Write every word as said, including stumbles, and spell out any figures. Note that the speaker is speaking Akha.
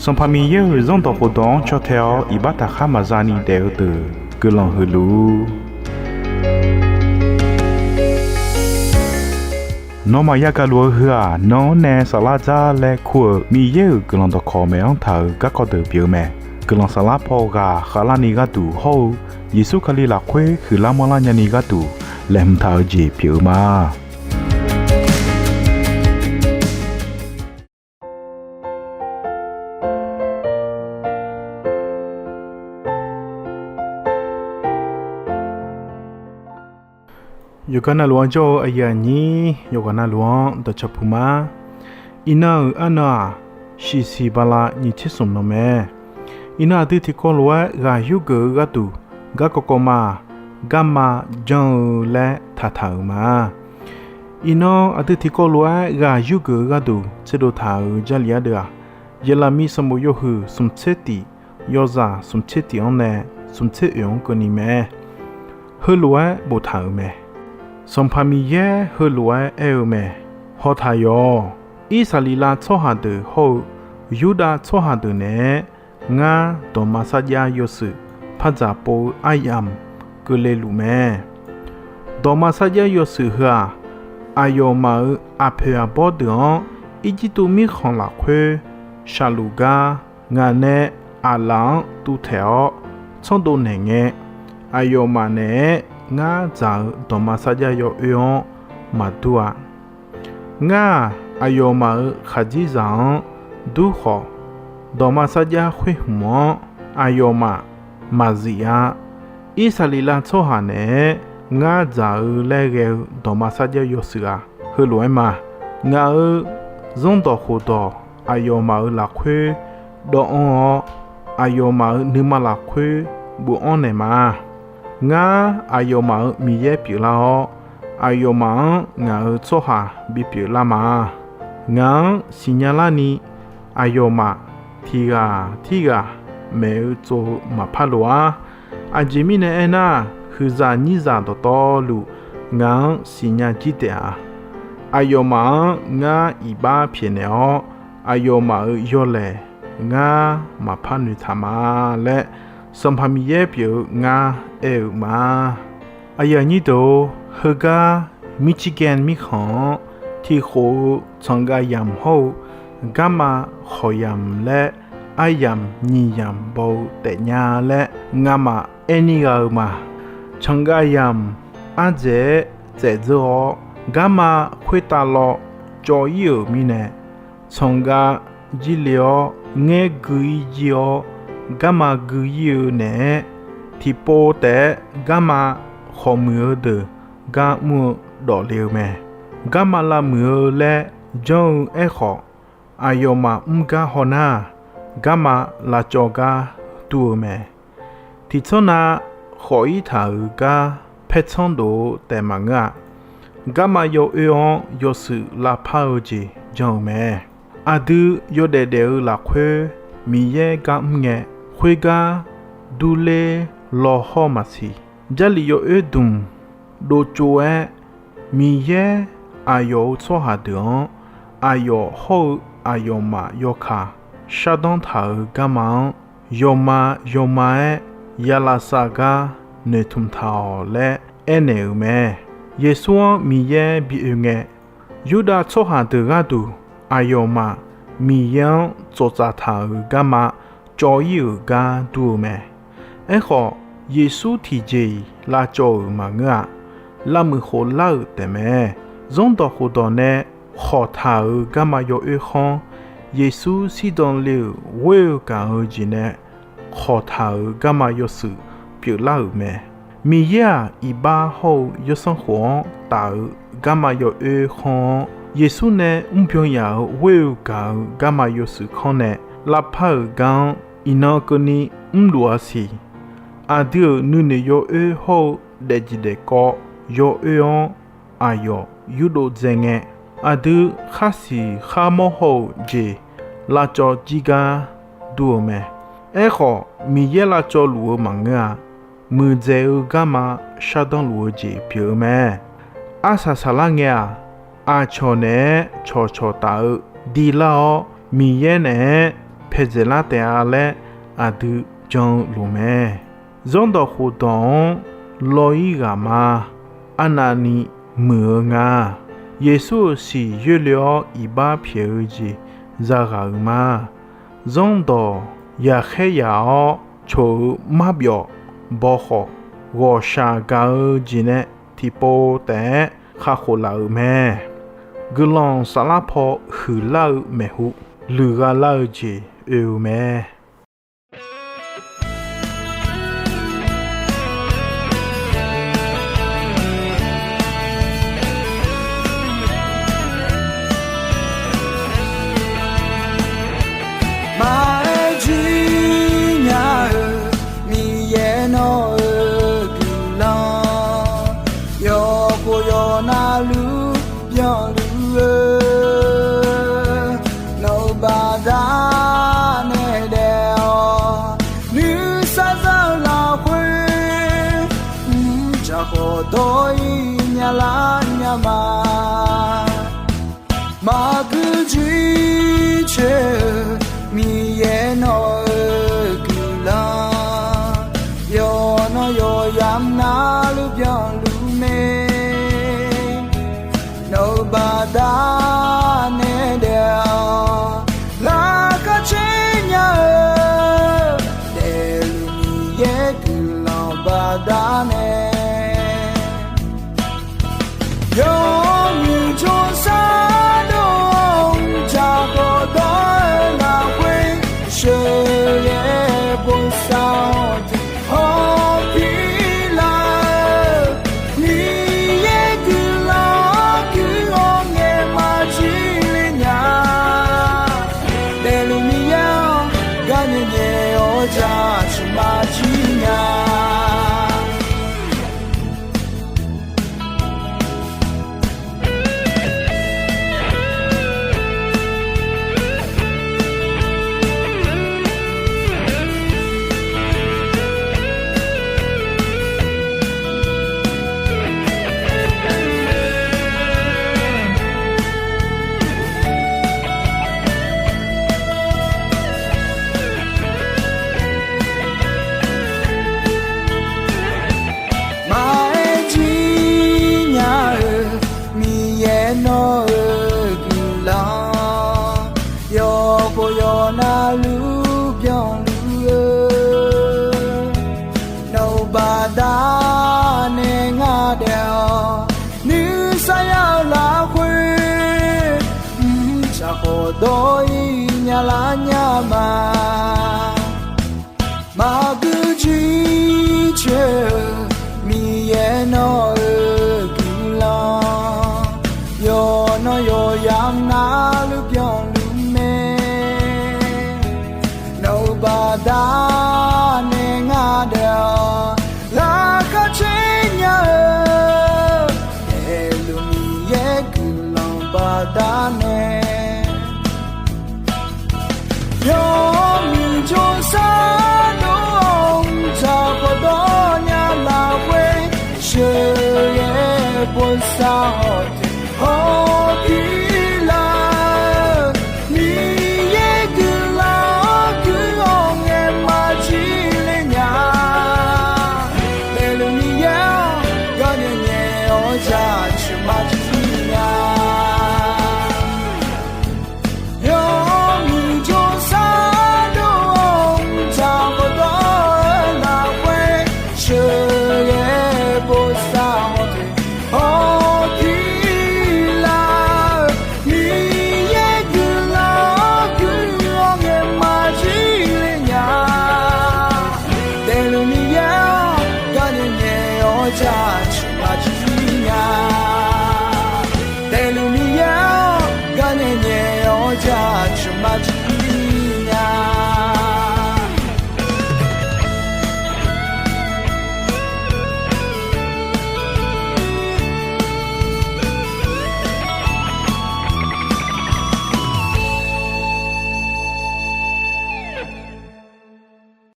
Sanqpaq Miqyaer-euq Zanrdawq khofdawq-anr caw tae-awr iqbax taqkhar maqza ni daef-eu deuq guiqlanq huiq luf-ur. Nawmaf yagaq luf-eu heu-aq, nan-anr nae saflar dzar laer kur-euq Miqyaer-euq guiqlanq dawqkawq maeq-anr taq-euq garkawv deuq pyeuf-eu mae. Guiqlanq saflar paw ghaq khavlarni gharduq hawr-eu Yeqsur Kali lafkhoer huiqlar manrlar nyani gharduq laeqhmq taq-eu jeq pyeuf-eu ma. Yawqghaq navluf-anr jawr-eu aqyuif aqnyir yawqghaq navluf-anr dawqcawq puq ma. Iqnan-euq arnan-aq, shiqsiq bala nyiq tser smq nan mae. Iqnan aqdui tiqkawv lof-aer ghaq yurgeuf-eu gharduq garkawv kawv ma-aq, garma janr-eu laer taqtaq-euq ma. Iqnan aqdui tiqkawv lof-aer ghaq yurgeuf-eu gharduq tserdov taq-euq Jarlif ardeuv-aq, Yeqlaqmir sanqbof yawhuiq smq tser tif, yawzaq smq tser tif-anr nae smq tser oeq-anr keuvni mae. Heulof-aer boftaq-euq mae. Sanqpaq Miqyaer heulof-aer aer-eu mae. Hawtaq yawq. Irsaqleqlav tsawrhaq deuq hawr-eu Yurdav tsawrhaq deuq naeq-aer ngar dawqma sarjax yawshuif par dzaq pov-eu aryamq keuvle luf mae. Dawqma sarjax yawshuif heu-aq, aqyawfmaf-euq aqpoeq aqbawr deuq-anr Irjirtuv mirkhanq lafkhoer shaqluf gar ngaq nae aqlaf-anr tuvtaeq-awr tsawrdov naeqngae, aqyawfmaf naeq-aer ngar dzaq-eu dawqma sarjax yawoer-anr maqdur-a. Ngar-aq, aqyawfmaf-euq khaqdzerzaq-anr dur khawf, dawqma sarjax khoer hmq-anr aqyawfmaf maqzif-a. Irsaqleqlav tsawrhaq naeq-aer ngar dzaq-eu laer ghae-eu dawqma sarjax yawshuif-aq, heulof-aer ma. Ngaq-euq zanrdawq khofdawq aqyawfmaf-euq lafkhoer dawvanr-awr, aqyawfmaf-euq nuima lafkhoer bofanr naeq ma. Ngar aqyawfmaf-euq Miqyaer pyeuflar-awr, aqyawfmaf-anr ngaq-euq tsawrhaq bipyeuf lar ma. Ngaq-anr siqnya larni aqyawfmaf tiq ghaq tirghaq maeq-eu tsov-eu maqpar lof-ar. Aqjeq mirnae aernar, huiqzaq nyirzaq dawqtawvluf ngaq-anr siqnya jir taef-a. Aqyawfmaf-anr ngar iqbax pyaeqnaeq-awr, aqyawfmaf-euq yawlaeq ngar maqpar noeqtaq ma laer, Sanqpaq Miqyaer pyeuf-eu ngar aer-euq ma. Aqyuif aqnyir deuq-or, heugar Michigan mirkhanq-anr tiq khof-eu tsanqgav yamq hawr-eu garma khawq yamq laer aryamq nyiq yamq baw-eu taef nya laer ngamaf aer nir gha-eu ma. Tsanqgav yamq ardzaeq-aer tsaefdzeur-awr, garma khoertav lawv cawv-ir-euq mirnae, tsanqgav jirle-awr ngaer gui-ir jir-awr, garma gui-ir-eu naeq-aer, tiqpov taef-aer garma khawq muiq-eu deuq gar mr-eu dawf le-eu mae. Garma lavmuiq-eu laer janr-eu aerkhawf, aqyawfmaf mr gar hawnar-aq, garma lavcawv gar dur-eu mae. Tiqtsanr nav khawf-ir taq-euq gar paertsanr dof-eu taef maqngeur-a. Garma yawoer-anr yawshuif lavpar-eu jeq jan-eu mae. Aqdui yawdaef daef-eu lafkhoer Miqyaer gar mr ngae, khoergar durler law hawr maqsiq. Jarlif yawoer dmq dovtsov-aer, Miqyaer aqyawf-euq tsawrhaq deuq-anr aqyawf hawr-eu aqyawfmaf yawkaq shardanr taq-euq garma-anr, yawma yawma-aer ya lavsav gar noeqtmq taq-awq laer aernaeq-euq mae. Yeqsur-anr Miqyaer bi oe ngae, Yurdav tsawrhaq deuq gharduq aqyawfmaf Miqyaer-anr tsoftsaf taq-euq garma cawv-ir-euq gar dur-eu mae. Aerkhawf, Yeqsur tiqjeq-iq lavcawv-euq maqngeur-a. Lavmuiq khof lar-euq taefmae. Zanrdawq khofdawq nae khawq taq-euq garma yawoer khanr, Yeqsur shirdan le-euq ghoer-eu gaq-eu jeq nae khawq taq-euq garma yawshuif pyeuflar-euq mae. Miqyaer-aq, iqbax hawr-eu yawsanr khof-anr taf-euq garma yawoer khanr-anr, Yeqsur nae mrbyan yaf-euq ghoer-eu gaq-eu garma yawshuif kanr nae lavpar-euq gar-anr iqnan keuvni mrluf-a siq. Aqdui-euq nuinoeq yawoer hawr-eu daefjeq daefkawv yawoer-anr aqyawf yurdov dzae ngae, aqdui khar siq khar mawr hawr-eu jeq lavcawv jir gar dur-eu mae. Aerkhawf, Miqyaer lavcawv luf-eu maqngeur-a. Muiqdzaeq-eu garma shardanr luf-eu jeq pyeuf-eu mae. Arsaq saqlar ngae-aq, aqcawq naeq-aer cawqcawq taf-eu dilar-awr, Miqyaer naeq-aer paeqdzaeq lar taef-a laer aqdui jan-eu loq mae. Zanrdawq khofdawq-anr law-ir ghaq ma. Arnavni muiq-eu nga. Yeqsur-euq siq yoerle-awr iqbax pyaeq-eu jeq zaghaq-euq ma. Zanrdawq yaqkhaer yaq-awr coq-eu marbyawf bawkhawf, ghawqshaq gaq-eu jeq nae tiqpov taef-aer kakhof laf-euq mae. Guiqlanq saflar paw huiqlar-eu maeqhu, luiqgha lar-eu jeq oe-eu mae. Maqaer jir nya-eu Miqyaer nawq-euq guiqlanq, yawqkhof yawqnav luf byanluf-eu, nawq-euq baqda nae daef-awq. Nuisar za-eu lafkhoer, mrjaq khawf dawr-ir nya lar nya ma. Maqgui jir coer-eu Miqyaer nawq-euq guiqlanq, yawqnan yawqyamq navluf byanluf mae. Nawq-euq baqda nae daef-awq. Laqkhaq caer nya-eu daefluf Miqyaer guiqlanq baqda nae, yawmuiq jawrsar dov-awr mrjaq khawf dawr-eu lafkhoer, sheuqghae bosav-awq. Hawq pir lar-eu Miqyaer guiqlanq-anr guiq-awr ngaeq maqjir le nya. Daefluf Miqyaer-anr gar nyae nyae-awr jaceuq maqjir nya. Maqaer jir nya-eu Miqyaer nawq-euq guiqlanq, yawqkhof yawqnav luf byanluf-eu, nawq-euq baqda nae ngar daef-awq. Nuisar ya-eu lafkhoer, mrjaq khawf dawr-ir nya lar nya ma. Maqgui jir coer-eu Miqyaer nawq-euq guiqlanq, yawqnan yawqyamq navluf byanluf mae. Nawq-euq baqda nae ngar daef-awq. Laqkhaq caer nya-eu daefluf Miqyaer guiqlanq baqda nae, yawmuiq jawrsar dov-awr mrjaq khawf dawr nya lafkhoer, sheuqghae bosav-awq. Hawq pir lar-eu Miqyaer guiqlanq-anr guiq-awr ngaeq maqjir le nya. Daefluf Miqyaer-anr gar nyae nyae-awr jaceuq maqjir nya. Yawmuiq jawrsar dov-awr mrjaq khawf dawr-eu lafkhoer, sheuqghae bosav-awq. Hawq pir lar-eu Miqyaer guiqlanq-anr guiq-awr ngaeq maqjir le nya. Daefluf Miqyaer-anr gar nyae nyae-awr jaceuq